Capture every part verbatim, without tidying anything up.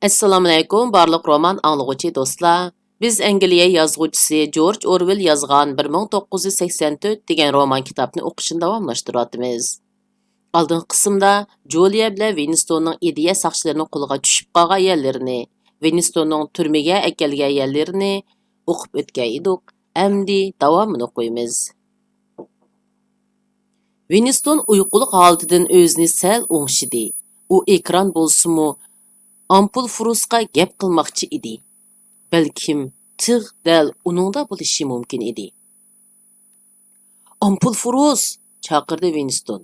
ئەسسالامۇئەلەيكۇم، بارلىق رومان ئاڭلىغۇچى دوستلار. بىز ئەنگلىيە يازغۇچىسى جورج ئورۋېل يازغان بىر مىڭ توققۇز يۈز سەكسەن تۆت دېگەن رومان كىتابنى ئوقۇشنى داۋاملاشتۇرۇۋاتىمىز. ئالدىنقى قىسىمدا جۇلىيا بىلەن ۋىنستوننىڭ ئىدىيە ساقچىلىرىنىڭ قولىغا چۈشۈپ قالغان يەرلىرىنى، ۋىنستوننىڭ تۈرمىگە ئەكەلگەن يەرلىرىنى ئوقۇپ ئۆتكەن ئىدۇق. ئەمدى داۋامىنى ئوقۇيمىز. ۋىنستون ئۇيقۇلۇق ھالىتىدىن ئۆزىنى سەل ئوڭشىدى. ئۇ ئېكران بولسىمۇ، ئامپۇل فۇرۇسقا گەپ قىلماقچى ئىدى. بەلكىم تىغ دەل ئۇنىڭدا بولۇشى مۇمكىن ئىدى. «ئامپۇل فۇرۇس!» چاقىردى ۋىنستون.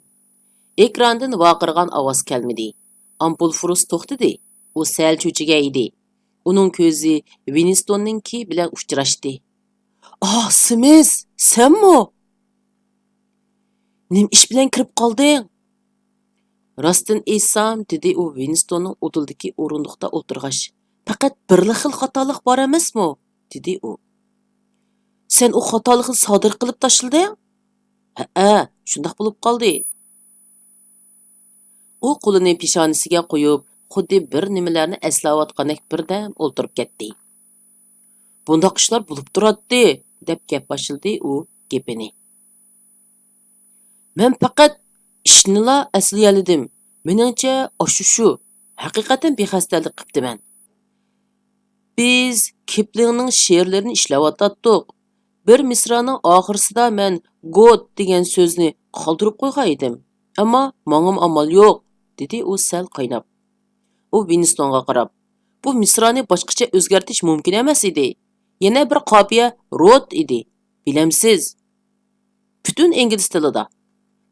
ئېكراندىن ۋارقىرىغان ئاۋاز كەلمىدى. ئامپۇل فۇرۇس توختىدى. ئۇ سەل چۆچۈگەن ئىدى. ئۇنىڭ كۆزى ۋىنستوننىڭكى بىلەن ئۇچراشتى. «ئاھ، سىمىس، سەنمۇ؟ نېمە ئىش بىلەن كىرىپ قالدىڭ؟» «راستىنى ئېيتسام،» دېدى ئۇ ۋىنستوننىڭ ئۇدۇلدىكى ئورۇندۇقتا ئولتۇرغاچ، «پەقەت بىرلا خىل خاتالىق بار ئەمەسمۇ؟» دېدى ئۇ. «سەن ئۇ خاتالىقنى سادىر قىلىپ تاشلىدىڭ؟» «ھەئە، شۇنداق بولۇپ قالدى.» ئۇ قولىنى پېشانىسىگە قويۇپ، خۇددى بىر نېمىلەرنى ئەسلەۋاتقاندەك بىردەم ئولتۇرۇپ كەتتى. «بۇنداق ئىشلار بولۇپ تۇراتتى،» دەپ گەپ باشلىدى ئۇ گېپىنى. «مەن پەقەت ئىشنىلا ئەسلىيەلىدىم. مېنىڭچە، ئاشۇ شۇ. ھەقىقەتەن بىخەستەلىك قىپتىمەن. بىز كىپلىڭنىڭ شېئىرلىرىنى ئىشلەۋاتاتتۇق. بىر مىسرانىڭ ئاخىرسىدا مەن گود دېگەن سۆزنى قالدۇرۇپ قويغان ئىدىم. ئەمما ماڭىمۇ ئامال يوق،» دېدى ئۇ سەل قايناپ. ئۇ ۋىنستونغا قاراپ، «بۇ مىسرانى باشقىچە ئۆزگەرتىش مۇمكىن ئەمەس ئىدى. يەنە بىر قاپىيە روت ئىدى. بىلەمسىز؟ پۈتۈن ئىنگلىز تىلىدا.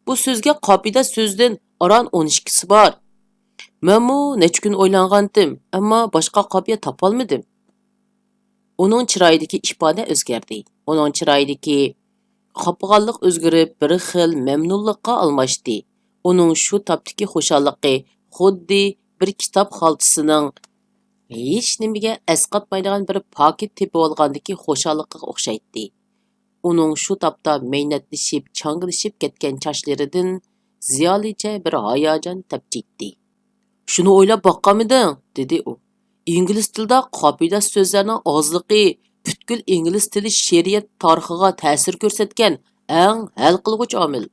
بۇ سۆزگە قاپىيە سۆزدىن ئاران ئون ئىككىسى بار. مەنمۇ نەچچە كۈن ئويلانغانتىم، ئەمما باشقا قاپىيە تاپالمىدىم.» ئۇنىڭ چىرايىدىكى ئىپادە ئۆزگەردى. ئۇنىڭ چىرايىدىكى خاپىغانلىق ئۆزگىرىپ، بىر خىل مەمنۇنلۇققا ئالماشتى. ئۇنىڭ شۇ تاپتىكى خۇشاللىقى خۇددى بىر كىتاب خالتىسىنىڭ ھېچنېمىگە ئەسقاتمايدىغان بىر پاكىت تېپىۋالغاندىكى خۇشاللىقىغا ئوخشايتتى. ئۇنىڭ شۇ تاپتا مەينەتلىشىپ، چاڭگىلىشىپ كەتكەن چاچلىرىدىن زىيالىيچە بىر ھاياجان تەپچىيتتى. «شۇنى ئويلاپ باققانمىدىڭ؟» دېدى ئۇ. «ئىنگلىز تىلىدا قاپىيە سۆزلەرنىڭ ئازلىقى پۈتكۈل ئىنگلىز تىلى شېئىرىيەت تارىخىغا تەسىر كۆرسەتكەن ئەڭ ھەل قىلغۇچ ئامىل.»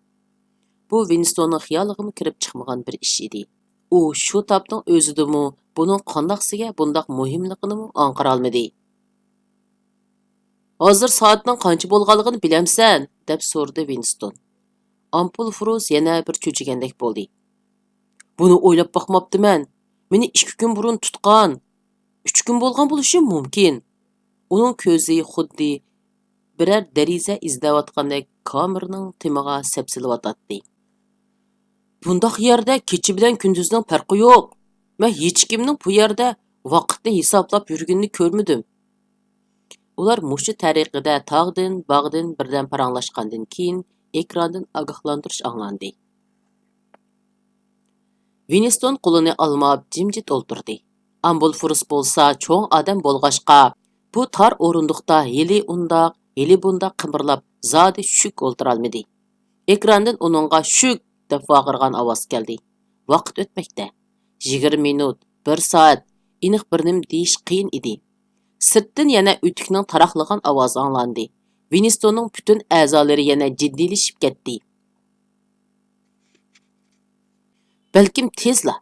بۇ ۋىنستوننىڭ خىيالىغىمۇ كىرىپ چىقمىغان بىر ئىش ئىدى. ئۇ شۇ تاپنىڭ ئۆزىدىمۇ بۇنىڭ قانداقسىگە بۇنداق مۇھىملىقىنىمۇ ئاڭقىرالمىدى. «ھازىر سائەتنىڭ قانچە بولغانلىقىنى بىلەمسەن؟» دەپ سورىدى ۋىنستون. ئامپۇل فۇرۇس يەنە بىر چۆچۈگەندەك بولدى. «بۇنى ئويلاپ باقماپتىمەن. مېنى ئىككى كۈن بۇرۇن تۇتقان. ئۈچ كۈن بولغان بولۇشى مۇمكىن.» ئۇنىڭ كۆزى خۇددى بىرەر دېرىزە ئىزدەۋاتقاندەك كامېرنىڭ تېمىغا سەپسېلىۋاتاتتى. «بۇنداق يەردە كېچە بىلەن كۈندۈزنىڭ پەرقى يوق. مەن ھېچكىمنىڭ بۇ يەردە ۋاقىتنى ھېسابلاپ يۈرگىنىنى كۆرمىدىم.» ئۇلار مۇشۇ تەرىقىدە تاغدىن، باغدىن بىردەم پاراڭلاشقاندىن كېيىن، ئېكراندىن ئاگاھلاندۇرۇش ئاڭلاندى. ۋىنستون قولىنى ئالماپ جىمجىت ئولتۇردى. ئامبۇل فۇرس بولسا چوڭ ئادەم بولغاچقا، بۇ تار ئورۇندۇقتا ھېلى ئۇنداق، ھېلى بۇنداق قىمىرلاپ زادى شۈك ئولتۇرالمىدى. ئېكراندىن ئۇنىڭغا «شۈك!» دەپ ۋارقىرىغان ئاۋاز كەلدى. ۋاقىت ئۆتمەكتە. يىگىرمە مىنۇت، بىر سائەت، ئېنىق بىر نېمە دېيىش قىيىن ئىدى. سىرتتىن يەنە ئۆتۈكنىڭ تاراقلىغان ئاۋازى ئاڭلاندى. ۋىنستوننىڭ پۈتۈن ئەزالىرى يەنە جىددىيلىشىپ كەتتى. بەلكىم تېزلا،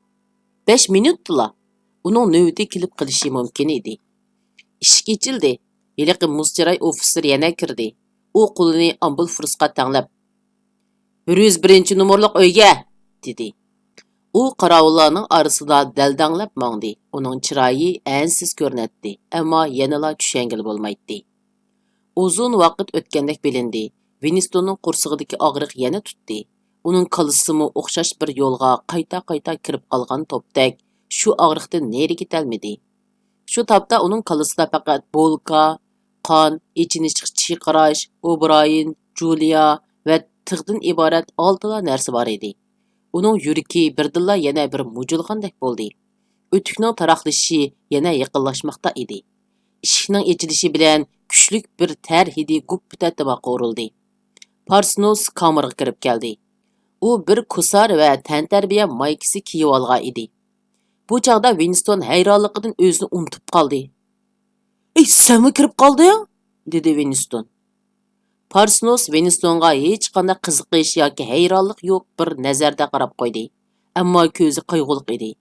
بەش مىنۇتتىلا ئۇنىڭ نۆۋىتى كېلىپ قېلىشى مۇمكىن ئىدى. ئىشىك ئېچىلدى. ھېلىقى مۇز چىراي ئوفىتسېر يەنە كىردى. ئۇ قولىنى ئامبۇل فۇرسقا تەڭلەپ، «بىر يۈز بىرىنچى نومۇرلۇق ئۆيگە!» دېدى. ئۇ قاراۋۇللارنىڭ ئارىسىدا دەلدەڭلەپ ماڭدى. ئۇنىڭ چىرايى ئەنسىز كۆرۈنەتتى، ئەمما يەنىلا چۈشەنگىلى بولمايتتى. ئۇزۇن ۋاقىت ئۆتكەندەك بىلىندى. ۋىنستوننىڭ قورسىقىدىكى ئاغرىق يەنە تۇتتى. ئۇنىڭ كاللىسىمۇ ئوخشاش بىر يولغا قايتا-قايتا كىرىپ قالغان توپتەك شۇ ئاغرىقتىن نېرى كېتەلمىدى. شۇ تاپتا ئۇنىڭ كاللىسىدا پەقەت بولكا، قان، ئېچىنىشلىق چىرقىراش، ئوبرايېن، جۇلىيا ۋە تىغدىن ئىبارەت ئالتىلا نەرسە بار ئىدى. ئۇنىڭ يۈرىكى بىردىنلا يەنە بىر مۇجۇلغاندەك بولدى. ئۆتۈكنىڭ تاراقلىشىشى يەنە يېقىنلاشماقتا ئىدى. ئىشىكنىڭ ئېچىلىشى بىلەن كۈچلۈك بىر تەر ھىدى گۈپپىدە دىماغقا ئۇرۇلدى. پارسنوس كامېرغا كىرىپ كەلدى. ئۇ بىر كوسار ۋە تەنتەربىيە مايكىسى كىيىۋالغان ئىدى. بۇ چاغدا ۋىنستون ھەيرانلىقىدىن ئۆزىنى ئۇنتۇپ قالدى. ئەي، سەنمۇ كىرىپ قالدىڭ؟ دېدى ۋىنستون. پارسنوس ۋىنستونغا ھېچقانداق قىزىقىش ياكى ھەيرانلىق يوق بىر نەزەردە قاراپ قويدى. ئەمما كۆزى قايغۇلۇق ئىدى.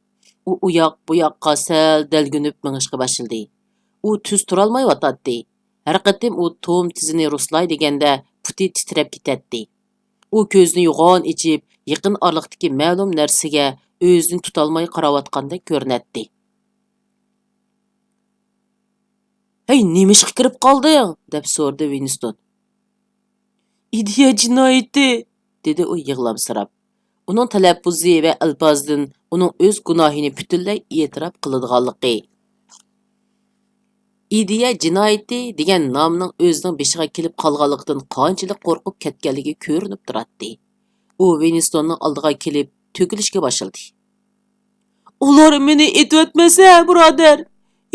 ئۇ ئۇياق، بۇ ياققا سەل دەلگۈنۈپ مېڭىشقا باشلىدى. ئۇ تۈز تۇرالمايۋاتاتتى. ھەر قېتىم ئۇ توم تىزىنى رۇسلاي دېگەندە پۇتى تىترەپ كېتەتتى. ئۇ كۆزىنى يوغان ئېچىپ، يېقىن ئارىلىقتىكى مەلۇم نەرسىگە ئۆزىنى تۇتالماي قاراۋاتقاندەك كۆرۈنەتتى. ھەي، نېمىشقا كىرىپ قالدىڭ؟ دەپ سورىدى ۋىنستون. ئىدىيە جىنايىتى، دېدى ئۇ يىغلامسىراپ. ئۇنىڭ تەلەپپۇزى ۋە ئەلپازىدىن ئۇنىڭ ئۆز گۇناھىنى پۈتۈنلەي ئېتىراپ قىلىدىغانلىقى. ئىدىيە جىنايىتى دېگەن نامنىڭ ئۆزىنىڭ بېشىغا كېلىپ قالغانلىقىدىن قانچىلىك قورقۇپ كەتكەنلىكى كۆرۈنۈپ تۇراتتى. ئۇ ۋىنستوننىڭ ئالدىغا كېلىپ تۆكۈلۈشكە باشلىدى. ئۇلار مېنى ئېتىۋەتمەسە، بۇرادەر،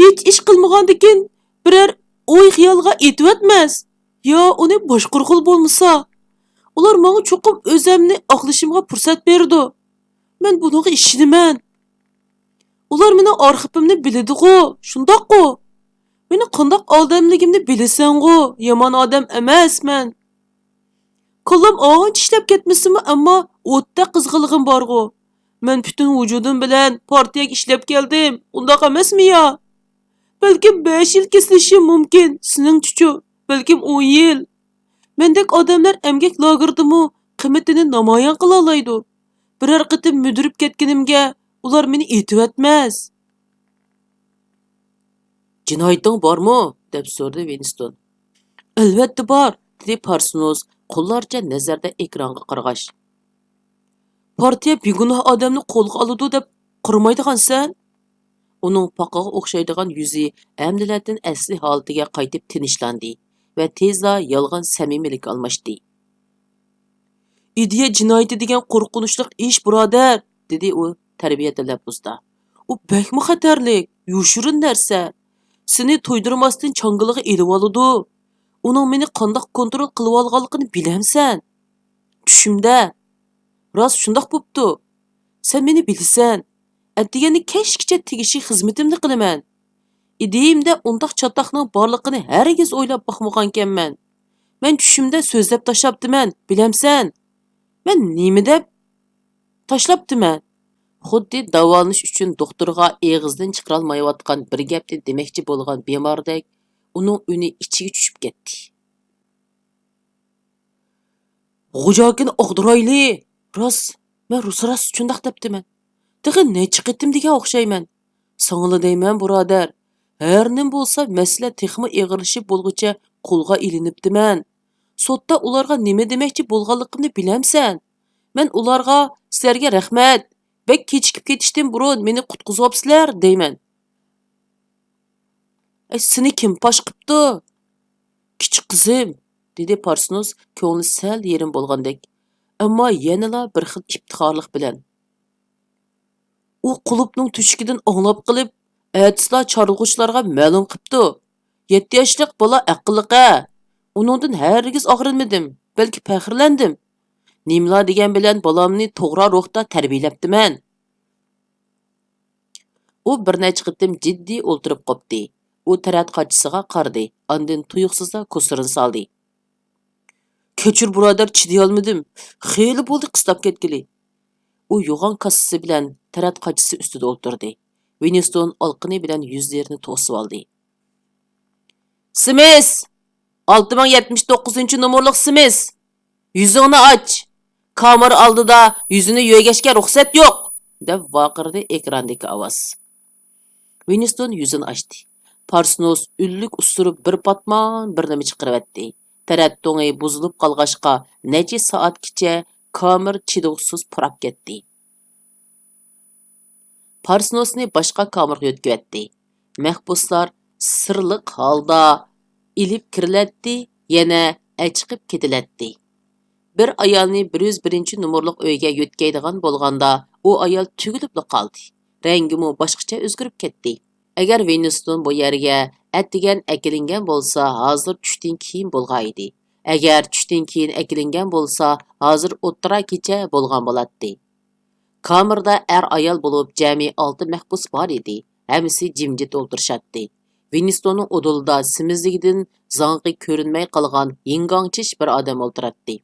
ھېچ ئىش قىلمىغاندىكىن بىرەر ئوي-خىيالغا ئېتىۋەتمەس. يا ئۇنى باشقۇرغىلى بولمىسا، ئۇلار ماڭا چوقۇم ئۆزەمنى ئاقلىشىمغا پۇرسەت بېرىدۇ. مەن بۇنىڭغا ئىشىنىمەن. ئۇلار مېنىڭ ئارخىپىمنى بىلىدىغۇ، شۇنداققۇ؟ مېنىڭ قانداق ئادەملىكىمنى بىلىسەنغۇ، يامان ئادەم ئەمەسمەن. كاللام ئانچە ئىشلەپ كەتمىسىمۇ، ئەمما ئوتتەك قىزغىنلىقىم بارغۇ. مەن پۈتۈن ۋۇجۇدۇم بىلەن پارتىيەگە ئىشلەپ كەلدىم، ئۇنداق ئەمەسمۇ يا؟ بەلكىم بەش يىل كېسىلىشىم مۇمكىن، سېنىڭچىچۇ، بەلكىم ئون يىل. مەندەك ئادەملەر ئەمگەك لاگېرىدىمۇ قىممىتىنى نامايان قىلالايدۇ. بىرەر قېتىم مۈدۈرۈپ كەتكىنىمگە ئۇلار مېنى ئېتىۋەتمەس. جىنايىتىڭ بارمۇ؟ دەپ سورىدى ۋىنستون. ئەلۋەتتە بار، دېدى پارسنوس قوللارچە نەزەردە ئېكرانغا قارىغاچ. پارتىيە بىگۇناھ ئادەمنى قولغا ئالىدۇ دەپ قارىمايدىغانسەن؟ ئۇنىڭ پاقىغا ئوخشايدىغان يۈزى ئەمدىلەتىن ئەسلى ھالىتىگە قايتىپ تىنچلاندى ۋە تېزلا يالغان سەمىمىيلىككە ئالماشتى. ئىدىيە جىنايىتى دېگەن قورقۇنچلۇق ئىش، بۇرادەر، دېدى ئۇ تەربىيە تەلەپپۇزدا. ئۇ بەكمۇ خەتەرلىك، يوشۇرۇن نەرسە. سېنى تويدۇرماستىن چاڭگىلىغا ئېلىۋالىدۇ. ئۇنىڭ مېنى قانداق كونترول قىلىۋالغانلىقىنى بىلەمسەن؟ چۈشۈمدە. راست شۇنداق بوپتۇ. سەن مېنى بىلىسەن. ئەتىگەننى كەچكىچە تېگىشلىك خىزمىتىمنى قىلىمەن. ئىدىيەمدە ئۇنداق چاتاقنىڭ بارلىقىنى ھەرگىز ئويلاپ باقمىغانىكەنمەن. مەن چۈشۈمدە سۆزلەپ تاشلاپتىمەن، بىلەمسەن؟ مەن نېمە دەپ تاشلاپتىمەن؟ خۇددى داۋالىنىش ئۈچۈن دوختۇرغا ئېغىزدىن چىقىرالمايۋاتقان بىر گەپنى دېمەكچى بولغان بىماردەك، ئۇنىڭ ئۈنى ئىچىگە چۈشۈپ كەتتى. غۇجاكىنى ئاغدۇرايلى! راست، مەن روسا راست شۇنداق دەپتىمەن. تېخى نەچچە قېتىم دېگەن ئوخشايمەن. ساڭىلا دەيمەن، بۇرادەر، ھەر نېمە بولسا، مەسىلە تېخىمۇ ئېغىرلىشىپ بولغۇچە قولغا ئېلىنىپتىمەن. سوتتا ئۇلارغا نېمە دېمەكچى بولغانلىقىمنى بىلەمسەن؟ مەن ئۇلارغا، سىلەرگە رەھمەت، بەك كېچىكىپ كېتىشتىن بۇرۇن مېنى قۇتقۇزۇۋاپسىلەر، دەيمەن. ئەي، سېنى كىم پاش قىپتۇ؟ كىچىك قىزىم، دېدى پارسنوس كۆڭلى سەل يېرىم بولغاندەك، ئەمما يەنىلا بىر خىل ئىپتىخارلىق بىلەن. ئۇ قۇلۇپنىڭ تۆشۈكىدىن ئاڭلاپ قېلىپ، ئەتىسىلا چارلىغۇچىلارغا مەلۇم قىپتۇ. يەتتە ياشلىق بالا ئەقىللىق-ھە. ئۇنىڭدىن ھەرگىز ئاغرىنمىدىم، بەلكى پەخىرلەندىم. نېمىلا دېگەن بىلەن بالامنى توغرا روھتا تەربىيەلەپتىمەن. ئۇ بىر نەچچە قېتىم جىددىي ئولتۇرۇپ قوپتى. ئۇ تەرەت قاچىسىغا قارىدى، ئاندىن تۇيۇقسىزلا كوسۇرىنى سالدى. كەچۈر، بۇرادەر، چىدىيالمىدىم. خېلى بولدى قىستاپ كەتكىلى. ئۇ يوغان كاسىسى بىلەن تەرەت قاچىسى ئۈستىدە ئولتۇردى. ۋىنستون ئالىقىنى بىلەن يۈزلىرىنى توسۇۋالدى. سىمىس! ئالتە مىڭ يەتمىش توققۇزىنچى نومۇرلۇق سىمىس! يۈزۈڭنى ئاچ! كامېر ئالدىدا يۈزىنى يۆگەشكە رۇخسەت يوق! دەپ ۋارقىرىدى ئېكراندىكى ئاۋاز. ۋىنستون يۈزىنى ئاچتى. پارسنوس ئۈنلۈك ئۇسسۇرۇپ بىر پاتمان بىر نېمە چىقىرىۋەتتى. تەرەت تۇڭى بۇزۇلۇپ قالغاچقا، نەچچە سائەتكىچە كامېر چىدىغۇسىز پۇراپ كەتتى. پارسنوسنى باشقا كامېرغا يۆتكىۋەتتى. مەھبۇسلار سىرلىق ھالدا ئېلىپ كىرىلەتتى، يەنە ئەچىقىپ كېتىلەتتى. بىر ئايالنى بىر يۈز بىرىنچى نومۇرلۇق ئۆيگە يۆتكەيدىغان بولغاندا، ئۇ ئايال تۈگۈلۈپلا قالدى. رەڭگىمۇ باشقىچە ئۆزگىرىپ كەتتى. ئەگەر ۋىنستون بۇ يەرگە ئەتىگەن ئەكېلىنگەن بولسا، ھازىر چۈشتىن كېيىن بولغانىدى. ئەگەر چۈشتىن كېيىن ئەكېلىنگەن بولسا، ھازىر ئوتتۇرا كېچە بولغان بولاتتى. كامېردا ئەر-ئايال بولۇپ جەمئىي ئالتە مەھبۇس بار ئىدى. ھەممىسى جىمجىت ئولتۇرۇشاتتى. ۋىنستوننىڭ ئۇدۇلىدا سېمىزلىكىدىن زاڭىقى كۆرۈنمەي قالغان يىڭگاڭچىش بىر ئادەم ئولتۇراتتى.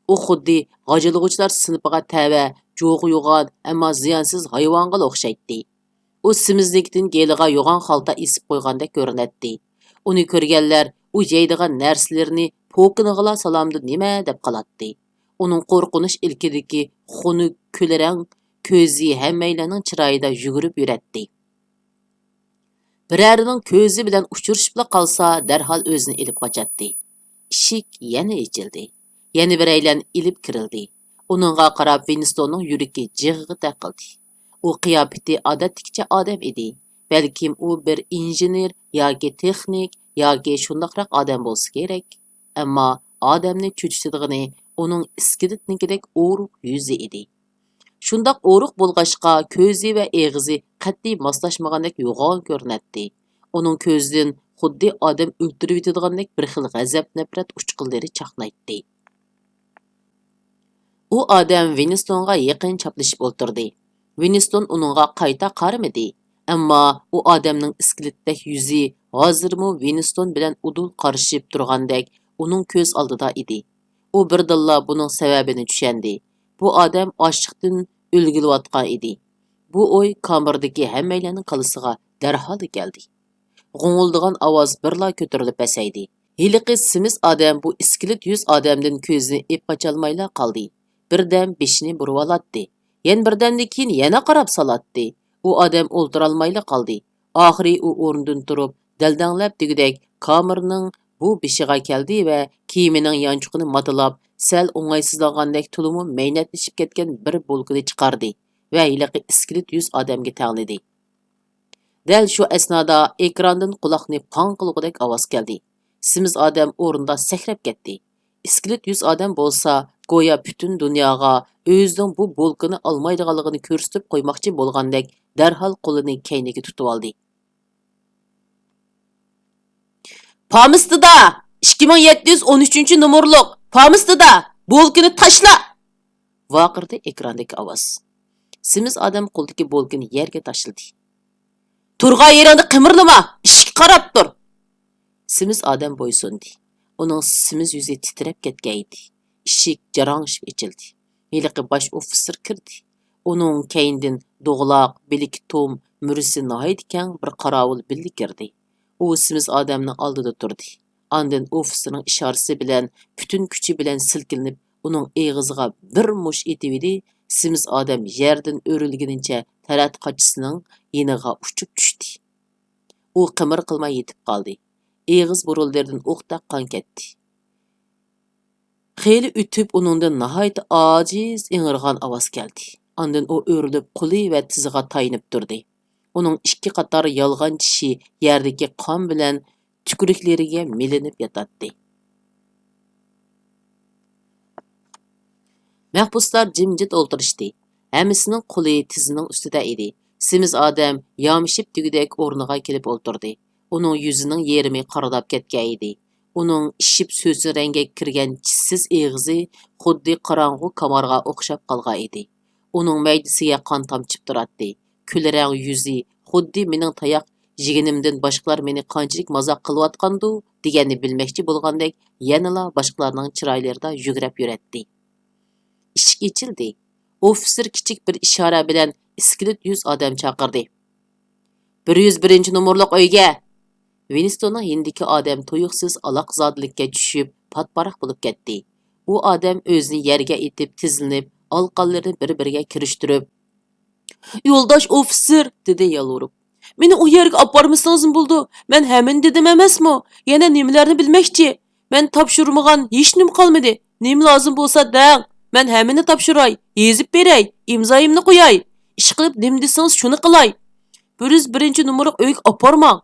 ئۇ خۇددى غاجىلىغۇچىلار سىنىپىغا تەۋە، جۇغى يوغان، ئەمما زىيانسىز ھايۋانغىلا ئوخشايتتى. ئۇ سېمىزلىكىدىن گېلىغا يوغان خالتا ئېسىپ قويغاندەك كۆرۈنەتتى. ئۇنى كۆرگەنلەر ئۇ يەيدىغان نەرسىلىرىنى پوكىنىغىلا سالامدۇ نېمە دەپ قالاتتى. ئۇنىڭ قورقۇنچ ئىلكىدىكى خۇنۈك كۈلرەڭ كۆزى ھەممەيلەننىڭ چىرايىدا يۈگۈرۈپ يۈرەتتى. بىرەرىنىڭ كۆزى بىلەن ئۇچرىشىپلا قالسا، دەرھال ئۆزىنى ئېلىپ قاچاتتى. ئىشىك يەنە ئېچىلدى. يەنە بىرەيلەن ئېلىپ كىرىلدى. ئۇنىڭغا قاراپ ۋىنستوننىڭ يۈرىكى جىغغا تېقىلدى. ئۇ قىياپىتى ئادەتتىكىچە ئادەم ئىدى. بەلكىم ئۇ بىر ئىنژېنېر ياكى تېخنىك ياكى شۇنداقراق ئادەم بولسا كېرەك. ئەمما ئادەمنى چۆچۈتىدىغىنى ئۇنىڭ ئىسكىلىتنىڭكىدەك ئورۇق يۈزى ئىدى. شۇنداق ئورۇق بولغاچقا، كۆزى ۋە ئېغىزى قەتئىي ماسلاشمىغاندەك يوغان كۆرۈنەتتى. ئۇنىڭ كۆزىدىن خۇددى ئادەم ئۆلتۈرۈۋېتىدىغاندەك بىر خىل غەزەپ-نەپرەت ئۇچقۇنلىرى چاقنايتتى. ئۇ ئادەم ۋىنستونغا يېقىن چاپلىشىپ ئولتۇردى. ۋىنستون ئۇنىڭغا قايتا قارىمىدى. ئەمما ئۇ ئادەمنىڭ ئىسكىلىتتەك يۈزى ھازىرمۇ ۋىنستون بىلەن ئۇدۇل قارىشىپ تۇرغاندەك ئۇنىڭ كۆز ئالدىدا ئىدى. ئۇ بىردىنلا بۇنىڭ سەۋەبىنى چۈشەندى. بۇ ئادەم ئاچلىقتىن ئۆلگىلىۋاتقان ئىدى. بۇ ئوي كامېردىكى ھەممەيلەننىڭ كاللىسىغا دەرھاللا كەلدى. غوڭۇلدىغان ئاۋاز بىرلا كۆتۈرۈلۈپ پەسەيدى. ھېلىقى سېمىز ئادەم بۇ ئىسكىلىت يۈز ئادەمدىن كۆزىنى ئېپ قاچالمايلا قالدى. بىردەم بېشىنى بۇرۇۋالاتتى. يەنە بىردەمدىن كېيىن يەنە قاراپ سالاتتى. ئۇ ئادەم ئولتۇرالمايلا قالدى. ئاخىرى ئۇ ئورنىدىن تۇرۇپ، دەلدەڭلەپ دېگۈدەك كامېرنىڭ بۇ بېشىغا كەلدى ۋە كىيىمىنىڭ يانچۇقىنى ماتىلاپ، سەل ئوڭايسىزلانغاندەك تولىمۇ مەينەتلىشىپ كەتكەن بىر بولكىنى چىقاردى ۋە ھېلىقى ئىسكىلىت يۈز ئادەمگە تەڭلىدى. دەل شۇ ئەسنادا ئېكراندىن قۇلاقنى پاڭ قىلغۇدەك ئاۋاز كەلدى. سېمىز ئادەم ئورنىدا سەكرەپ كەتتى. ئىسكىلىت يۈز ئادەم بولسا، گويا پۈتۈن دۇنياغا ئۆزىنىڭ بۇ بولكىنى ئالمايدىغانلىقىنى كۆرسىتىپ قويماقچى بولغاندەك، دەرھال قولىنى كەينىگە تۇتۇۋالدى. «پامىستىدا! ئىككى مىڭ يەتتە يۈز ئون ئۈچىنچى نومۇرلۇق پامىستىدا! بولكىنى تاشلا!» ۋارقىرىدى ئېكراندىكى ئاۋاز. سېمىز ئادەم قولىدىكى بولكىنى يەرگە تاشلىدى. «تۇرغان يېرىڭدە قىمىرلىما! ئىشىككە قاراپ تۇر!» سېمىز ئادەم بويسۇندى. ئۇنىڭ سېمىز يۈزى تىترەپ كەتكەن ئىدى. ئىشىك جاراڭشىپ ئېچىلدى. ھېلىقى باش ئوفىتسېر كىردى. ئۇنىڭ كەينىدىن دوغىلاق، بىلىكى توم، مۈرىسى ناھايىتى كەڭ بىر قاراۋۇل بىللە كىردى. ئۇ سېمىز ئادەمنىڭ ئالدىدا تۇردى. ئاندىن ئوفىتسېرنىڭ ئىشارىسى بىلەن پۈتۈن كۈچى بىلەن سىلكىنىپ، ئۇنىڭ ئېغىزىغا بىر مۇش ئېتىۋىدى، سېمىز ئادەم يەردىن ئۆرۈلگىنىچە تەرەت قاچىسىنىڭ يېنىغا ئۇچۇپ چۈشتى. ئۇ قىمىر قىلماي يېتىپ قالدى. ئېغىز بۇرۇنلىرىدىن ئوقتەك قان كەتتى. خېلى ئۆتۈپ ئۇنىڭدىن ناھايىتى ئاجىز ئىڭرىغان ئاۋاز كەلدى. ئاندىن ئۇ ئۆرۈلۈپ قولى ۋە تىزىغا تايىنىپ تۇردى. ئۇنىڭ ئىككى قاتار يالغان چىشى يەردىكى قان بىلەن تۈكۈرۈكلىرىگە مىلىنىپ ياتاتتى. مەھبۇسلار جىمجىت ئولتۇرۇشتى. ھەممىسىنىڭ قولى تىزىنىڭ ئۈستىدە ئىدى. سېمىز ئادەم يامىشىپ دېگۈدەك ئورنىغا كېلىپ ئولتۇردى. ئۇنىڭ يۈزىنىڭ يېرىمى قارىداپ كەتكەن ئىدى. ئۇنىڭ ئىششىپ سۆسۈن رەڭگە كىرگەن چىشسىز ئېغىزى خۇددى قاراڭغۇ كامارغا ئوخشاپ قالغان ئىدى. ئۇنىڭ مەيدىسىگە قان تامچىپ تۇراتتى. كۈلرەڭ يۈزى خۇددى مېنىڭ تاياق يېگىنىمدىن باشقىلار مېنى قانچىلىك مازاق قىلىۋاتقاندۇ دېگەننى بىلمەكچى بولغاندەك يەنىلا باشقىلارنىڭ چىرايلىرىدا يۈگرەپ يۈرەتتى. ئىشىك ئېچىلدى. ئوفىتسېر كىچىك بىر ئىشارە بىلەن ئىسكىلىت يۈز ئادەم چاقىردى. «بىر يۈز بىرىنچى نومۇرلۇق ئۆيگە!» ۋىنستوننىڭ يېنىدىكى ئادەم تۇيۇقسىز ئالاقزادىلىككە چۈشۈپ، پاتىپاراق بولۇپ كەتتى. ئۇ ئادەم ئۆزىنى يەرگە ئېتىپ، تىزلىنىپ، ئالىقانلىرىنى بىر-بىرىگە كىرىشتۈرۈپ، «يولداش ئوفىتسېر!» دېدى يالۋۇرۇپ. «مېنى ئۇ يەرگە ئاپارمىسىڭىزمۇ بولىدۇ، مەن ھەممىنى دېدىم ئەمەسمۇ؟ يەنە نېمىلەرنى بىلمەكچى؟ مەن تاپشۇرمىغان ھېچنېمە قالمىدى. نېمە لازىم بولسا دەڭ، مەن ھەممىنى تاپشۇراي، يېزىپ بېرەي، ئىمزايىمنى قوياي. ئىشقىلىپ نېمە دېسىڭىز شۇنى قىلاي. بىر يۈز بىرىنچى نومۇرلۇق ئۆيگە ئاپارماڭ.»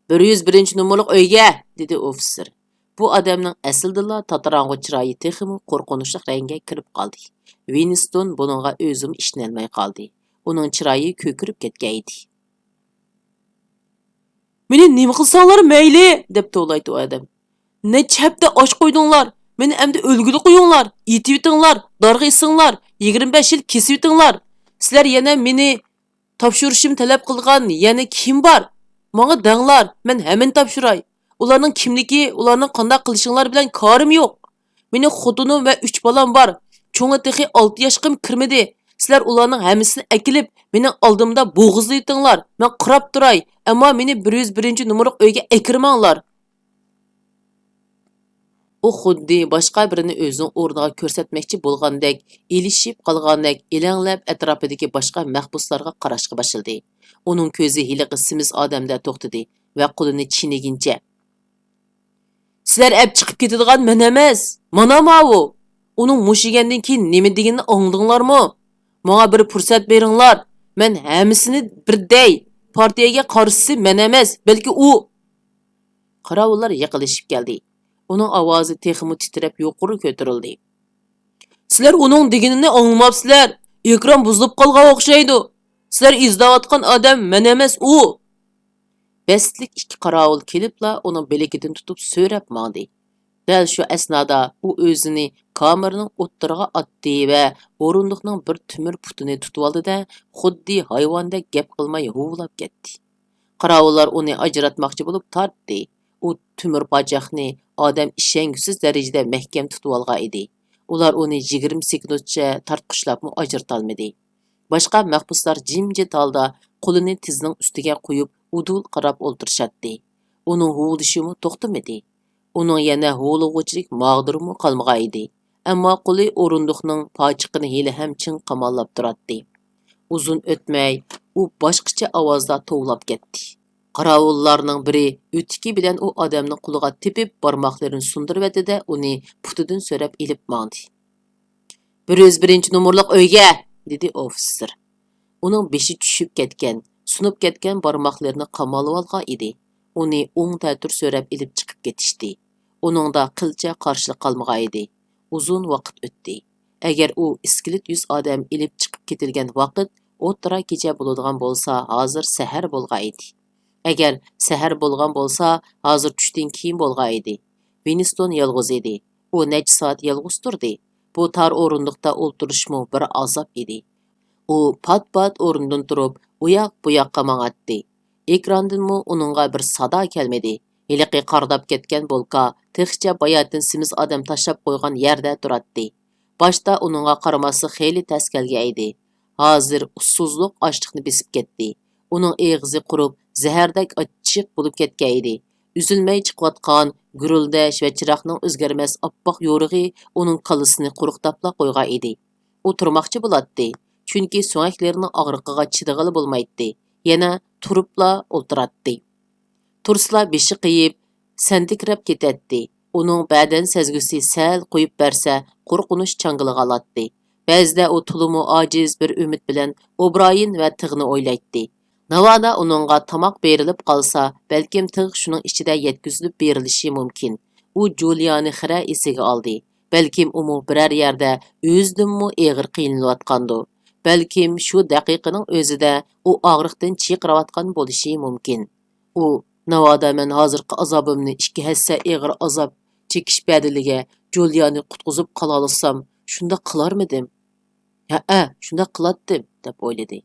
«بىر يۈز بىرىنچى نومۇرلۇق ئۆيگە!» دېدى ئوفىتسېر. بۇ ئادەمنىڭ ئەسلىدىنلا تاتىراڭغۇ چىرايى تېخىمۇ قورقۇنچلۇق رەڭگە كىرىپ قالدى. ۋىنستون بۇنىڭغا ئۆزىمۇ ئىشىنەلمەي قالدى. ئۇنىڭ چىرايى كۆكىرىپ كەتكەن ئىدى. «مېنى نېمە قىلساڭلار مەيلى!» دەپ توۋلايتتى ئۇ ئادەم. «نەچچە ھەپتە ئاچ قويدۇڭلار، مېنى ئەمدى ئۆلگىلى قويۇڭلار، ئېتىۋېتىڭلار، دارغا ئېسىڭلار، يىگىرمە بەش يىل كېسىۋېتىڭلار. سىلەر يەنە مېنى تاپشۇرۇشۇمنى تەلەپ قىلغان يەنە كىم بار؟ ماڭا دەڭلار، مەن ھەممىنى تاپشۇراي. ئۇلارنىڭ كىملىكى، ئۇلارنىڭ قانداق قىلىشىڭلار بىلەن كارىم يوق. مېنىڭ خوتۇنۇم ۋە ئۈچ بالام بار. چوڭى تېخى ئالتە ياشقىمۇ كىرمىدى. سىلەر ئۇلارنىڭ ھەممىسىنى ئەكېلىپ، مېنىڭ ئالدىمدا بوغۇزلىۋېتىڭلار. مەن قاراپ تۇراي، ئەمما مېنى بىر يۈز بىرىنچى نومۇرلۇق ئۆيگە ئەكىرمەڭلار. ئۇ خۇددى باشقا بىرىنى ئۆزىنىڭ ئورنىغا كۆرسەتمەكچى بولغاندەك، ئېلىشىپ قالغاندەك ئېلەڭلەپ ئەتراپىدىكى باشقا مەھبۇسلارغا قاراشقا باشلىدى. ئۇنىڭ كۆزى ھېلىقى سېمىز ئادەمدە توختىدى ۋە قولىنى چىنىگىنىچە، سىلەر ئەپ چىقىپ كېتىدىغان مەن ئەمەس، مانا ماۋۇ! ئۇنىڭ مۇشۇ يېگەندىن كېيىن نېمە دېگىنىنى ئاڭلىدىڭلارمۇ؟ ماڭا بىر پۇرسەت بېرىڭلار، مەن ھەممىسىنى بىر دەي، پارتىيەگە قارشىسى مەن ئەمەس، بەلكى ئۇ! قاراۋۇللار يېقىنلىشىپ كەلدى. ئۇنىڭ ئاۋازى تېخىمۇ تىترەپ يۇقىرى كۆتۈرۈلدى. سىلەر ئۇنىڭ دېگىنىنى ئاڭلىماپسىلەر. ئېكران بۇزۇلۇپ قالغان ئوخشايدۇ. سىلەر ئىزدەۋاتقان ئادەم مەن ئەمەس، ئۇ! دەسلىك ئىككى قاراۋۇل كېلىپلا ئۇنىڭ بىلىكىدىن تۇتۇپ سۆرەپ ماڭدى. دەل شۇ ئەسنادا ئۇ ئۆزىنى كامېرنىڭ ئوتتۇرىغا ئاتتى ۋە ئورۇندۇقنىڭ بىر تۆمۈر پۇتىنى تۇتۇۋالدى-دە، خۇددى ھايۋاندەك گەپ قىلماي ھۇۋلاپ كەتتى. قاراۋۇللار ئۇنى ئاجراتماقچى بولۇپ تارتتى. ئۇ تۆمۈر پاچاقنى ئادەم ئىشەنگۈسىز دەرىجىدە مەھكەم تۇتۇۋالغان ئىدى. ئۇلار ئۇنى يىگىرمە سېكۇنتچە تارتقۇچلاپمۇ ئاجرىتالمىدى. باشقا مەھبۇسلار جىمجىت ھالدا قولىنى تىزىنىڭ ئۈستىگە قويۇپ، ئۇدۇل قاراپ ئولتۇرۇشاتتى. ئۇنىڭ ھۇۋلىشىمۇ توختىمىدى. ئۇنىڭ يەنە ھۇۋلىغۇچىلىك ماغدۇرىمۇ قالمىغان ئىدى. ئەمما قولى ئورۇندۇقنىڭ پاچىقىنى ھېلىھەم چىڭ قاماللاپ تۇراتتى. ئۇزۇن ئۆتمەي، ئۇ باشقىچە ئاۋازدا توۋلاپ كەتتى. قاراۋۇللارنىڭ بىرى ئۆتۈكى بىلەن ئۇ ئادەمنىڭ قولىغا تېپىپ، بارماقلىرىنى سۇندۇرۇۋەتتى-دە، ئۇنى پۇتىدىن سۆرەپ ئېلىپ ماڭدى. بىر يۈز بىرىنچى نومۇرلۇق ئۆيگە! دېدى ئوفىتسېر. ئۇنىڭ بېشى چۈشۈپ كەتكەن، سۇنۇپ كەتكەن بارماقلىرىنى قاماللىۋالغان ئىدى. ئۇنى ئوڭ تەتۈر سۆرەپ ئېلىپ چىقىپ كېتىشتى. ئۇنىڭدا قىلچە قارشىلىق قالمىغان ئىدى. ئۇزۇن ۋاقىت ئۆتتى. ئەگەر ئۇ ئىسكىلىت يۈز ئادەم ئېلىپ چىقىپ كېتىلگەن ۋاقىت ئوتتۇرا كېچە بولىدىغان بولسا، ھازىر سەھەر بولغان ئىدى. ئەگەر سەھەر بولغان بولسا، ھازىر چۈشتىن كېيىن بولغان ئىدى. ۋىنستون يالغۇز ئىدى. ئۇ نەچچە سائەت يالغۇز تۇردى. بۇ تار ئورۇندۇقتا ئولتۇرۇشمۇ بىر ئازاب ئىدى. ئۇ پات-پات ئورنىدىن تۇرۇپ، ئۇياق-بۇياققا ماڭاتتى. ئېكراندىنمۇ ئۇنىڭغا بىر سادا كەلمىدى. ھېلىقى قارىداپ كەتكەن بولكا تېخىچە باياتىن سېمىز ئادەم تاشلاپ قويغان يەردە تۇراتتى. باشتا ئۇنىڭغا قارىماسلىق خېلى تەس كەلگەن ئىدى. ھازىر ئۇسسۇزلۇق ئاچلىقنى بېسىپ كەتتى. ئۇنىڭ ئېغىزى قۇرۇپ، زەھەردەك ئاچچىق بولۇپ كەتكەن ئىدى. ئۈزۈلمەي چىقىۋاتقان گۈرۈلدەش ۋە چىراغنىڭ ئۆزگەرمەس ئاپئاق يورۇقى ئۇنىڭ كاللىسىنى قۇرۇقداپلا قويغان ئىدى. ئۇ تۇرماقچى بولاتتى، چۈنكى سۆڭەكلىرىنىڭ ئاغرىقىغا چىدىغىلى بولمايتتى، يەنە تۇرۇپلا ئولتۇراتتى. تۇرسىلا بېشى قېيىپ، سەندىكرەپ كېتەتتى. ئۇنىڭ بەدەن سەزگۈسى سەل قويۇپ بەرسە، قورقۇنچ چاڭگىلىغا ئالاتتى. بەزىدە ئۇ تولىمۇ ئاجىز بىر ئۈمىد بىلەن ئوبرايېن ۋە تىغنى ئويلايتتى. ناۋادا ئۇنىڭغا تاماق بېرىلىپ قالسا، بەلكىم تىغ شۇنىڭ ئىچىدە يەتكۈزۈلۈپ بېرىلىشى مۇمكىن. ئۇ جۇلىيانى خىرە ئېسىگە ئالدى. بەلكىم ئۇمۇ بىرەر يەردە ئۆزىدىنمۇ ئېغىر قىينىلىۋاتقاندۇ. بەلكىم شۇ دەقىقىنىڭ ئۆزىدە ئۇ ئاغرىقتىن چىرقىراۋاتقان بولۇشى مۇمكىن. ئۇ، ناۋادا مەن ھازىرقى ئازابىمنى ئىككى ھەسسە ئېغىر ئازاب چېكىش بەدىلىگە جۇلىيانى قۇتقۇزۇپ قالالىسام، شۇنداق قىلارمىدىم؟ ھەئە، شۇنداق قىلاتتىم، دەپ ئويلىدى.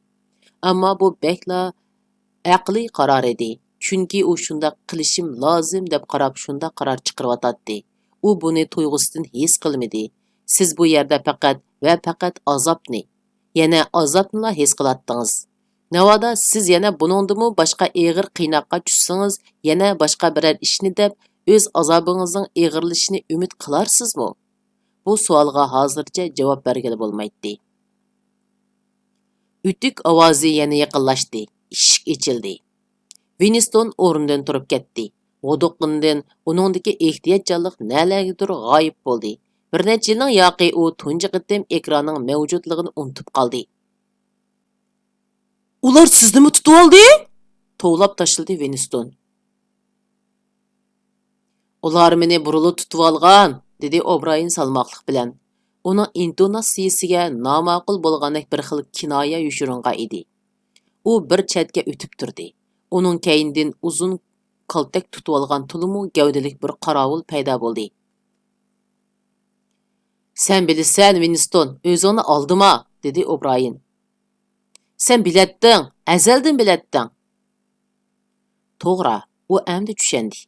ئەمما بۇ بەكلا ئەقلىي قارار ئىدى، چۈنكى ئۇ شۇنداق قىلىشىم لازىم دەپ قاراپ شۇنداق قارار چىقىرىۋاتاتتى. ئۇ بۇنى تۇيغۇسىدىن ھېس قىلمىدى. سىز بۇ يەردە پەقەت ۋە پەقەت ئازابنى، يەنە ئازابنىلا ھېس قىلاتتىڭىز. ناۋادا سىز يەنە بۇنىڭدىنمۇ باشقا ئېغىر قىيناققا چۈشسىڭىز، يەنە باشقا بىرەر ئىشنى دەپ ئۆز ئازابىڭىزنىڭ ئېغىرلىشىشىنى ئۈمىد قىلارسىزمۇ؟ بۇ سوئالغا ھازىرچە جاۋاب بەرگىلى بولمايتتى. ئۆتۈك ئاۋازى يەنە يېقىنلاشتى. ئىشىك ئېچىلدى. ۋىنستون ئورنىدىن تۇرۇپ كەتتى. غۇدۇققىنىدىن ئۇنىڭدىكى ئېھتىياتچانلىق نەلەرگىدۇر غايىب بولدى. بىر نەچچە يىلنىڭ ياقى ئۇ تۇنجى قېتىم ئېكراننىڭ مەۋجۇتلۇقىنى ئۇنتۇپ قالدى. ئۇلار سىزنىمۇ تۇتۇۋالدى؟ توۋلاپ تاشلىدى ۋىنستون. ئۇلار مېنى بۇرۇنلا تۇتۇۋالغان، دېدى ئوبرايېن سالماقلىق بىلەن. ئۇنىڭ ئىنتوناتسىيىسىگە ناماقۇل بولغاندەك بىر خىل كىنايە يوشۇرۇنغان ئىدى. ئۇ بىر چەتكە ئۆتۈپ تۇردى. ئۇنىڭ كەينىدىن ئۇزۇن كالتەك تۇتۇۋالغان تولىمۇ گەۋدىلىك بىر قاراۋۇل پەيدا بولدى. سەن بىلىسەن، ۋىنستون، ئۆزۈڭنى ئالدىما، دېدى ئوبرايېن. سەن بىلەتتىڭ، ئەزەلدىن بىلەتتىڭ. توغرا، ئۇ ئەمدى چۈشەندى.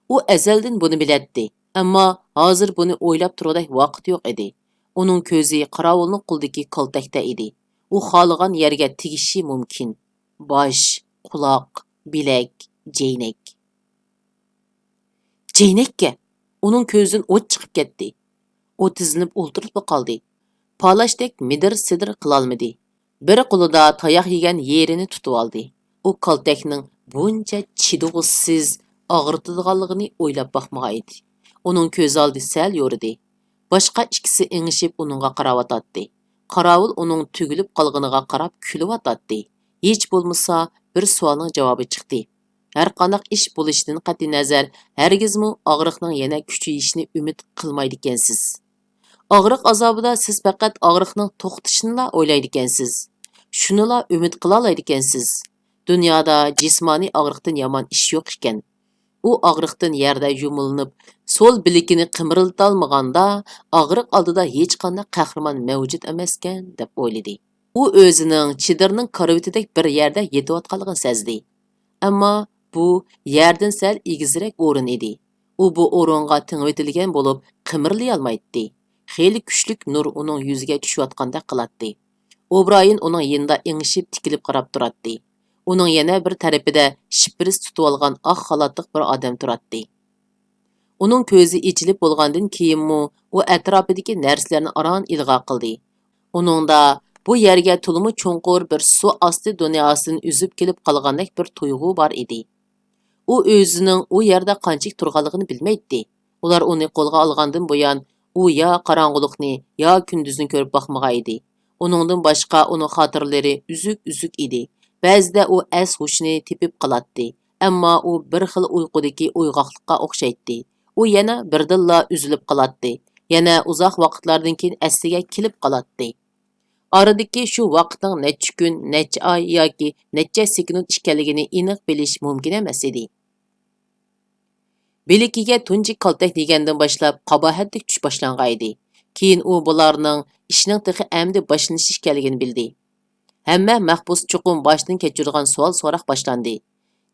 ئۇ ئەزەلدىن بۇنى بىلەتتى، ئەمما ھازىر بۇنى ئويلاپ تۇرغۇدەك ۋاقىت يوق ئىدى. ئۇنىڭ كۆزى قاراۋۇلنىڭ قولىدىكى كالتەكتە ئىدى. ئۇ خالىغان يەرگە تېگىشى مۇمكىن. باش، قۇلاق، بىلەك، جەينەك. جەينەككە! ئۇنىڭ كۆزىدىن ئوت چىقىپ كەتتى. ئۇ تىزلىنىپ ئولتۇرۇپلا قالدى. پالاشتەك مىدىر-سىدىر قىلالمىدى. بىر قولىدا تاياق يېگەن يېرىنى تۇتۇۋالدى. ئۇ كالتەكنىڭ بۇنچە چىدىغۇسىز ئاغرىتىدىغانلىقىنى ئويلاپ باقمىغان ئىدى. ئۇنىڭ كۆز ئالدى سەل يورۇدى. باشقا ئىككىسى ئېڭىشىپ ئۇنىڭغا قاراۋاتاتتى. قاراۋۇل ئۇنىڭ تۈگۈلۈپ قالغىنىغا قاراپ كۈلۈۋاتاتتى. ھېچ بولمىسا بىر سوئالنىڭ جاۋابى چىقتى. ھەرقانداق ئىش بولۇشىدىن قەتئىينەزەر، ھەرگىزمۇ ئاغرىقنىڭ يەنە كۈچىيىشىنى ئۈمىد قىلمايدىكەنسىز. ئاغرىق ئازابىدا سىز پەقەت ئاغرىقنىڭ توختىشىنىلا ئويلايدىكەنسىز. شۇنىلا ئۈمىد قىلالايدىكەنسىز. دۇنيادا جىسمانىي ئاغرىقتىن يامان ئىش يوق ئىكەن. ئۇ ئاغرىقتىن يەردە يۇمۇلۇنۇپ، سول بىلىكىنى قىمىرلىتالمىغاندا، ئاغرىق ئالدىدا ھېچقانداق قەھرىمان مەۋجۇت ئەمەسكەن، دەپ ئويلىدى. ئۇ ئۆزىنىڭ چېدىرنىڭ كارىۋىتىدەك بىر يەردە يېتىۋاتقانلىقىنى سەزدى. ئەمما بۇ يەردىن سەل ئېگىزرەك ئورۇن ئىدى. ئۇ بۇ ئورۇنغا تېڭىۋېتىلگەن بولۇپ، قىمىرلىيالمايتتى. خېلى كۈچلۈك نۇر ئۇنىڭ يۈزىگە چۈشۈۋاتقاندەك قىلاتتى. ئوبرايېن ئۇنىڭ يېنىدا ئېڭىشىپ تىكىلىپ قاراپ تۇراتتى. ئۇنىڭ يەنە بىر تەرىپىدە شپرىس تۇتۇۋالغان ئاق خالاتلىق بىر ئادەم تۇراتتى. ئۇنىڭ كۆزى ئېچىلىپ بولغاندىن كېيىنمۇ ئۇ ئەتراپىدىكى نەرسىلەرنى ئاران ئىلغار قىلدى. ئۇنىڭدا بۇ يەرگە تولىمۇ چوڭقۇر بىر سۇ ئاستى دۇنياسىدىن ئۈزۈپ كېلىپ قالغاندەك بىر تۇيغۇ بار ئىدى. ئۇ ئۆزىنىڭ ئۇ يەردە قانچىلىك تۇرغانلىقىنى بىلمەيتتى. ئۇلار ئۇنى قولغا ئالغاندىن بۇيان، ئۇ يا قاراڭغۇلۇقنى، يا كۈندۈزنى كۆرۈپ باقمىغان ئىدى. ئۇنىڭدىن باشقا ئۇنىڭ خاتىرىلىرى ئۈزۈك-ئۈزۈك ئىدى. بەزىدە ئۇ ئەس-ھوشىنى تېپىپ قالاتتى. ئەمما ئۇ بىر خىل ئۇيقۇدىكى ئويغاقلىققا ئوخشايتتى. ئۇ يەنە بىردىنلا ئۈزۈلۈپ قالاتتى. يەنە ئۇزاق ۋاقىتلاردىن كېيىن ئەسلىگە كېلىپ قالاتتى. ئارىدىكى شۇ ۋاقىتنىڭ نەچچە كۈن، نەچچە ئاي ياكى نەچچە سېكۇنت ئىكەنلىكىنى ئېنىق بىلىش مۇمكىن ئەمەس ئىدى. بىلىكىگە تۇنجى كالتەك دېگەندىن باشلاپ قاباھەتلىك چۈش باشلانغان ئىدى. كېيىن ئۇ بۇلارنىڭ ئىشنىڭ تېخى ئەمدى باشلىنىشى ئىكەنلىكىنى بىلدى. ھەممە مەھبۇس چوقۇم باشتىن كەچۈرىدىغان سوئال-سوراق باشلاندى.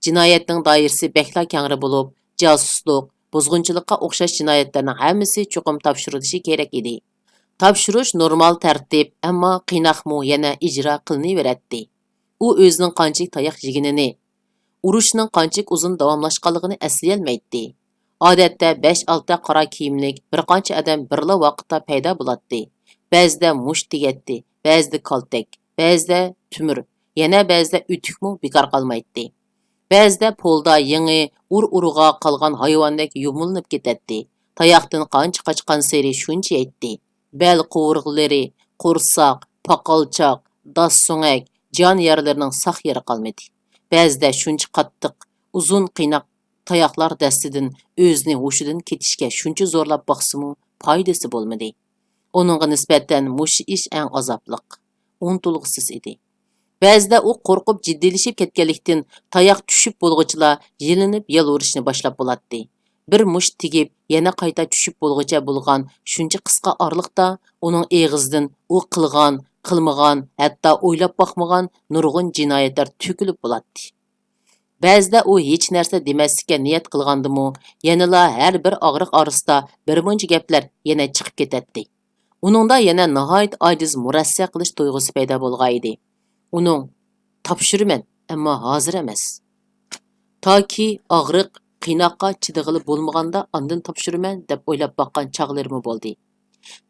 جىنايەتنىڭ دائىرىسى بەكلا كەڭرى بولۇپ، جاسۇسلۇق، بۇزغۇنچىلىققا ئوخشاش جىنايەتلەرنىڭ ھەممىسى چوقۇم تاپشۇرۇلۇشى كېرەك ئىدى. تاپشۇرۇش نورمال تەرتىپ، ئەمما قىيناقمۇ يەنە ئىجرا قىلىنىۋېرەتتى. ئۇ ئۆزىنىڭ قانچىلىك تاياق يېگىنىنى، ئۇرۇشنىڭ قانچىلىك ئۇزۇن داۋاملاشقانلىقىنى ئەسلىيەلمەيتتى. ئادەتتە بەش-ئالتە قارا كىيىملىك بىر قانچە ئادەم بىرلا ۋاقىتتا پەيدا بولاتتى. بەزىدە مۇشت تېگەتتى، بەزىدە كالتەك، بەزىدە تۆمۈر، يەنە بەزىدە ئۆتۈكمۇ بىكار قالمايتتى. بەزىدە پولدا يېڭى ئۇر-ئۇرغا قالغان ھايۋاندەك يۇمۇلۇنۇپ كېتەتتى. تاياقتىن قانچە قاچقانسېرى شۇنچە يەيتتى. بەل قوۋۇرغىلىرى، قورساق، پاقالچاق، داس سۆڭەك، جان يەرلىرىنىڭ ساق يېرى قالمىدى. بەزىدە شۇنچە قاتتىق، ئۇزۇن قىيناق تاياقلار دەستىدىن ئۆزىنى ھوشىدىن كېتىشكە شۇنچە زورلاپ باقسىمۇ پايدىسى بولمىدى. ئۇنىڭغا نىسبەتەن مۇشۇ ئىش ئەڭ ئازابلىق، ئۇنتۇلغۇسىز ئىدى. بەزىدە ئۇ قورقۇپ جىددىيلىشىپ كەتكەنلىكتىن، تاياق چۈشۈپ بولغۇچىلا يېلىنىپ يالۋۇرۇشنى باشلاپ بولاتتى. بىر مۇشت تېگىپ، يەنە قايتا چۈشۈپ بولغۇچە بولغان شۇنچە قىسقا ئارىلىقتا ئۇنىڭ ئېغىزىدىن ئۇ قىلغان، قىلمىغان، ھەتتا ئويلاپ باقمىغان نۇرغۇن جىنايەتلەر تۆكۈلۈپ بولاتتى. بەزىدە ئۇ ھېچ نەرسە دېمەسلىككە نىيەت قىلغاندىمۇ، يەنىلا ھەر بىر ئاغرىق ئارىسىدا بىر مۇنچە گەپلەر يەنە چىقىپ كېتەتتى. ئۇنىڭدا يەنە ناھايىتى ئاجىز مۇرەسسە قىلىش تۇيغۇسى پەيدا بولغانىدى. ئۇنىڭ، «تاپشۇرىمەن، ئەمما ھازىر ئەمەس. تاكى ئاغرىق، قىيناققا چىدىغىلى بولمىغاندا ئاندىن تاپشۇرىمەن» دەپ ئويلاپ باققان چاغلىرىمۇ بولدى.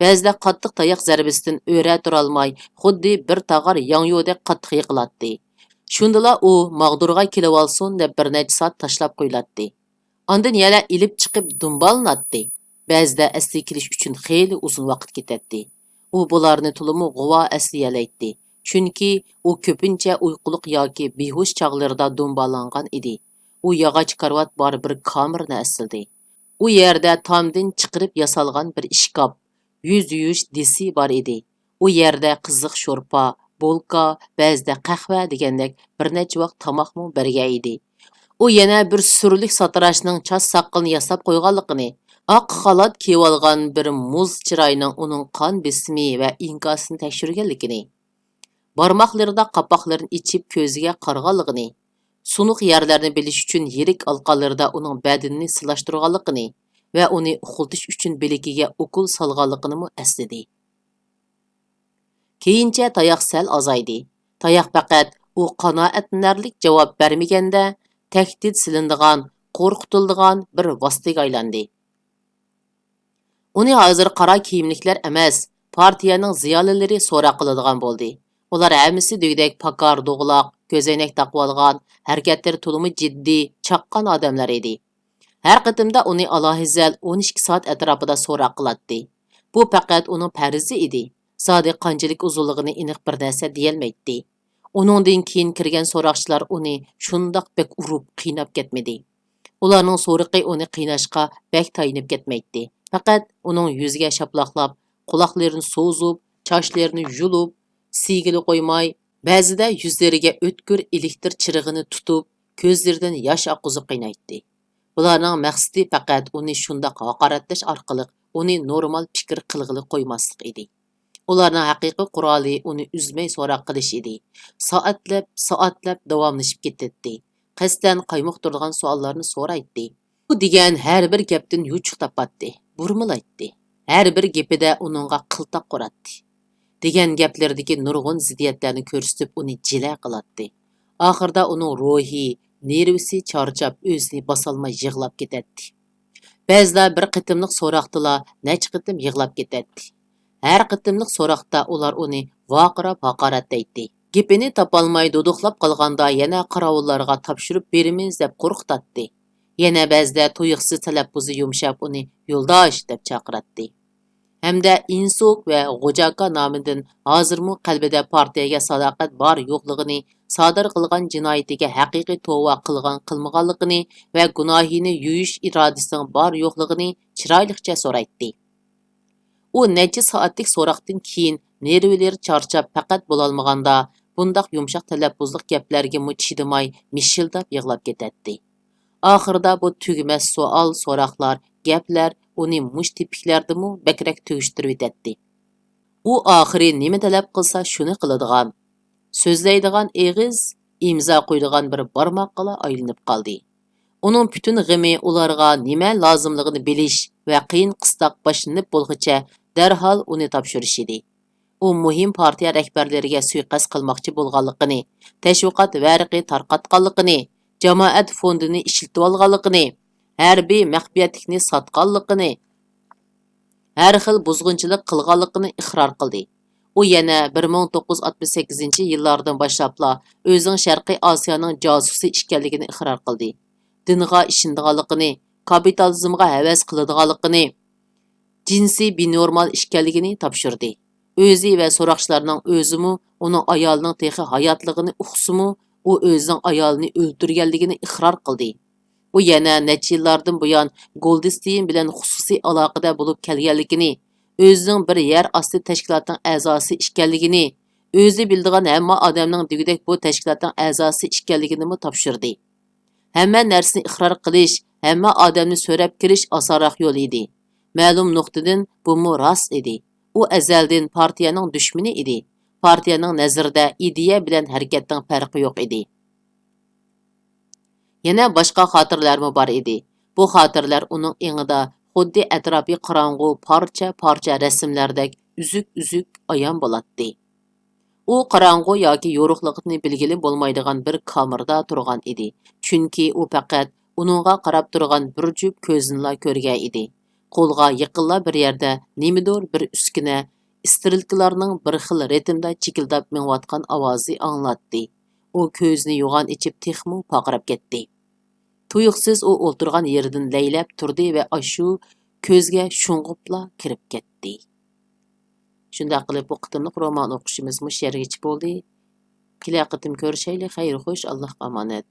بەزىدە قاتتىق تاياق زەربىسىدىن ئۆرە تۇرالماي، خۇددى بىر تاغار ياڭيۇدەك قاتتىق يىقىلاتتى. شۇندىلا ئۇ ماغدۇرغا كېلىۋالسۇن دەپ بىر نەچچە سائەت تاشلاپ قويۇلاتتى. ئاندىن يەنە ئېلىپ چىقىپ دۇمبالىناتتى. بەزىدە ئەسلىگە كېلىش ئۈچۈن خېلى ئۇزۇن ۋاقىت كېتەتتى. ئۇ بۇلارنى تولىمۇ غۇۋا ئەسلىيەلەيتتى، چۈنكى ئۇ كۆپىنچە ئۇيقۇلۇق ياكى بىھوش چاغلىرىدا دۇمبالانغان ئىدى. ئۇ ياغاچ كارىۋات بار بىر كامېرنى ئەسلىدى. ئۇ يەردە تامدىن چىقىرىپ ياسالغان بىر ئىشكاپ، يۈز يۇيۇش دېسى بار ئىدى. ئۇ يەردە قىزىق شورپا، بولكا، بەزىدە قەھۋە دېگەندەك بىر نەچچە ۋاق تاماقمۇ بەرگەن ئىدى. ئۇ يەنە بىر سۈرلۈك ساتىراشنىڭ چاچ ساقىلىنى ياساپ قويغانلىقىنى، ئاق خالات كىيىۋالغان بىر مۇز چىراينىڭ ئۇنىڭ قان بېسىمى ۋە ئىنكاسىنى تەكشۈرگەنلىكىنى، بارماقلىرىدا قاپاقلىرىنى ئېچىپ كۆزىگە قارىغانلىقىنى، سۇنۇق يەرلەرنى بىلىش ئۈچۈن يىرىك ئالقانلىرىدا ئۇنىڭ بەدىنىنى سىلاشتۇرغانلىقىنى ۋە ئۇنى ئۇخلىتىش ئۈچۈن بىلىكىگە ئوكۇل سالغانلىقىنىمۇ ئەسلىدى. كېيىنچە تاياق سەل ئازايدى. تاياق پەقەت ئۇ قانائەتلىنەرلىك جاۋاب بەرمىگەندە، تەھدىت سېلىنىدىغان، قورقۇتۇلىدىغان بىر ۋاسىتىگە ئايلاندى. ئۇنى ھازىر قارا كىيىملىكلەر ئەمەس، پارتىيەنىڭ زىيالىيلىرى سوراق قىلىدىغان بولدى. ئۇلار ھەممىسى دېگۈدەك پاكار دوغىلاق، كۆزەينەك تاقىۋالغان، ھەرىكەتلىرى تولىمۇ جىددىي، چاققان ئادەملەر ئىدى. ھەر قېتىمدا ئۇنى ئالاھىزەل ئون ئىككى سائەت ئەتراپىدا سوراق قىلاتتى. بۇ پەقەت ئۇنىڭ پەرزى ئىدى. زادى قانچىلىك ئۇزۇنلۇقىنى ئېنىق بىر نەرسە دېيەلمەيتتى. ئۇنىڭدىن كېيىن كىرگەن سوراقچىلار ئۇنى شۇنداق بەك ئۇرۇپ، قىيناپ كەتمىدى. ئۇلارنىڭ سورىقى ئۇنى قىيناشقا بەك تايىنىپ كەتمەيتتى. پەقەت ئۇنىڭ يۈزىگە شاپىلاقلاپ، قۇلاقلىرىنى سوزۇپ، چاچلىرىنى يۇلۇپ، سىيگىلى قويماي، بەزىدە يۈزلىرىگە ئۆتكۈر ئېلېكتىر چىرىغىنى تۇتۇپ، كۆزلىرىدىن ياش ئاققۇزۇپ قىينايتتى. بۇلارنىڭ مەقسىتى پەقەت ئۇنى شۇنداق ھاقارەتلەش ئارقىلىق ئۇنى نورمال پىكىر قىلغىلى قويماسلىق ئىدى. ئۇلارنىڭ ھەقىقىي قورالى ئۇنى ئۈزمەي سوراق قىلىش ئىدى. سائەتلەپ، سائەتلەپ داۋاملىشىپ كېتەتتى. قەستەن قايمۇقتۇرىدىغان سوئاللارنى سورايتتى. ئۇ دېگەن ھەر بىر گەپتىن يوچۇق تاپاتتى، بۇرمىلايتتى. ھەر بىر گېپىدە ئۇنىڭغا قىلتاق قۇراتتى. دېگەن گەپلىرىدىكى نۇرغۇن زىددىيەتلەرنى كۆرسىتىپ ئۇنى جىلە قىلاتتى. ئاخىرىدا ئۇنىڭ روھى، نېرۋىسى چارچاپ ئۆزىنى باسالماي يىغلاپ كېتەتتى. بەزىلەر بىر قېتىملىق سوراقتىلا نەچچە قېتىم يىغلاپ كېتەتتى. ھەر قېتىملىق سوراقتا ئۇلار ئۇنى ۋارقىراپ ھاقارەتلەيتتى. گېپىنى تاپالماي دۇدۇقلاپ قالغاندا يەنە قاراۋۇللارغا تاپشۇرۇپ بېرىمىز دەپ قورقۇتاتتى. يەنە بەزىدە تۇيۇقسىز تەلەپپۇزى يۇمشاپ ئۇنى يولداش دەپ چاقىراتتى. ھەمدە ئىنسۇك ۋە غوجاكا نامىدىن ھازىرمۇ قەلبىدە پارتىيەگە ساداقەت بار يوقلۇقىنى، سادىر قىلغان جىنايىتىگە ھەقىقىي توۋا قىلغان قىلمىغانلىقىنى ۋە گۇناھىنى يۇيۇش ئىرادىسىنىڭ بار يوقلۇقىنى چىرايلىقچە سورايتتى. ئۇ نەچچە سائەتلىك سوراقتىن كېيىن نېرۋىلىرى چارچاپ پەقەت بولالمىغاندا، بۇنداق يۇمشاق تەلەپپۇزلۇق گەپلەرگىمۇ چىدىماي مىشىلداپ يىغلاپ كېتەتتى. ئاخىرىدا بۇ تۈگىمەس سوئال، سوراقلار، گەپلەر ئۇنى مۇشت تېپىكلەردىنمۇ بەكرەك تۈگۈشتۈرۈۋېتەتتى. ئۇ ئاخىرى نېمە تەلەپ قىلسا شۇنى قىلىدىغان، سۆزلەيدىغان ئېغىز، ئىمزا قويىدىغان بىر بارماققىلا ئايلىنىپ قالدى. ئۇنىڭ پۈتۈن غېمى ئۇلارغا نېمە لازىملىقىنى بىلىش ۋە قىيىن قىستاق باشلىنىپ بولغۇچە دەرھال ئۇنى تاپشۇرۇش ئىدى. ئۇ مۇھىم پارتىيە رەھبەرلىرىگە سۇيىقەست قىلماقچى بولغانلىقىنى، تەشۋىقات ۋەرىقى تارقاتقانلىقىنى، جامائەت فوندىنى ئىشلىتىۋالغانلىقىنى، ھەربىي مەخپىيەتلىكنى ساتقانلىقىنى، ھەر خىل بۇزغۇنچىلىق قىلغانلىقىنى ئىقرار قىلدى. ئۇ يەنە بىر مىڭ توققۇز يۈز ئاتمىش سەككىزىنچى يىللاردىن باشلاپلا ئۆزىنىڭ شەرقىي ئاسىيانىڭ جاسۇسى ئىكەنلىكىنى ئىقرار قىلدى. دىنغا ئىشىنىدىغانلىقىنى، كاپىتالىزمغا ھەۋەس قىلىدىغانلىقىنى، جىنسىي بىنورمال ئىكەنلىكىنى تاپشۇردى. ئۆزى ۋە سوراقچىلارنىڭ ئۆزىمۇ ئۇنىڭ ئايالىنىڭ تېخى ھاياتلىقىنى ئۇقسىمۇ، ئۇ ئۆزىنىڭ ئايالىنى ئۆلتۈرگەنلىكىنى ئىقرار قىلدى. ئۇ يەنە نەچچە يىللاردىن بۇيان گولدستېين بىلەن خۇسۇسىي ئالاقىدە بولۇپ كەلگەنلىكىنى، ئۆزىنىڭ بىر يەر ئاستى تەشكىلاتنىڭ ئەزاسى ئىكەنلىكىنى، ئۆزى بىلىدىغان ھەممە ئادەمنىڭ دېگۈدەك بۇ تەشكىلاتنىڭ ئەزاسى ئىكەنلىكىنىمۇ تاپشۇردى. ھەممە نەرسىنى ئىقرار قىلىش، ھەممە ئادەمنى سۆرەپ كىرىش ئاسانراق يول ئىدى. مەلۇم نۇقتىدىن بۇمۇ راست ئىدى. ئۇ ئەزەلدىن پارتىيەنىڭ دۈشمىنى ئىدى. پارتىيەنىڭ نەزىرىدە ئىدىيە بىلەن ھەرىكەتنىڭ پەرقى يوق ئىدى. يەنە باشقا خاتىرىلەرمۇ بار ئىدى. بۇ خاتىرىلەر ئۇنىڭ ئېڭىدا خۇددى ئەتراپى قاراڭغۇ پارچە-پارچە رەسىملەردەك ئۈزۈك-ئۈزۈك ئايان بولاتتى. ئۇ قاراڭغۇ ياكى يورۇقلۇقنى بىلگىلى بولمايدىغان بىر كامېردا تۇرغان ئىدى، چۈنكى ئۇ پەقەت ئۇنىڭغا قاراپ تۇرغان بىر جۈپ كۆزنىلا كۆرگەن ئىدى. قولىغا يېقىنلا بىر يەردە نېمىدۇر بىر ئۈسكۈنە، ئىسترېلكىلارنىڭ بىر خىل رىتىمدا چىكىلداپ مېڭىۋاتقان ئاۋازى ئاڭلاتتى. ئۇ كۆزىنى يوغان ئېچىپ تېخىمۇ پارقىراپ كەتتى. تۇيۇقسىز ئۇ ئولتۇرغان يېرىدىن لەيلەپ تۇردى ۋە ئاشۇ كۆزگە شۇڭغۇپلا كىرىپ كەتتى. شۇنداق قىلىپ بۇ قېتىملىق رومان ئوقۇشىمىز مۇشۇ يەرگىچە بولدى. كېلەر قېتىم كۆرۈشەيلى. خەير خوش، ئاللاھقا ئامانەت.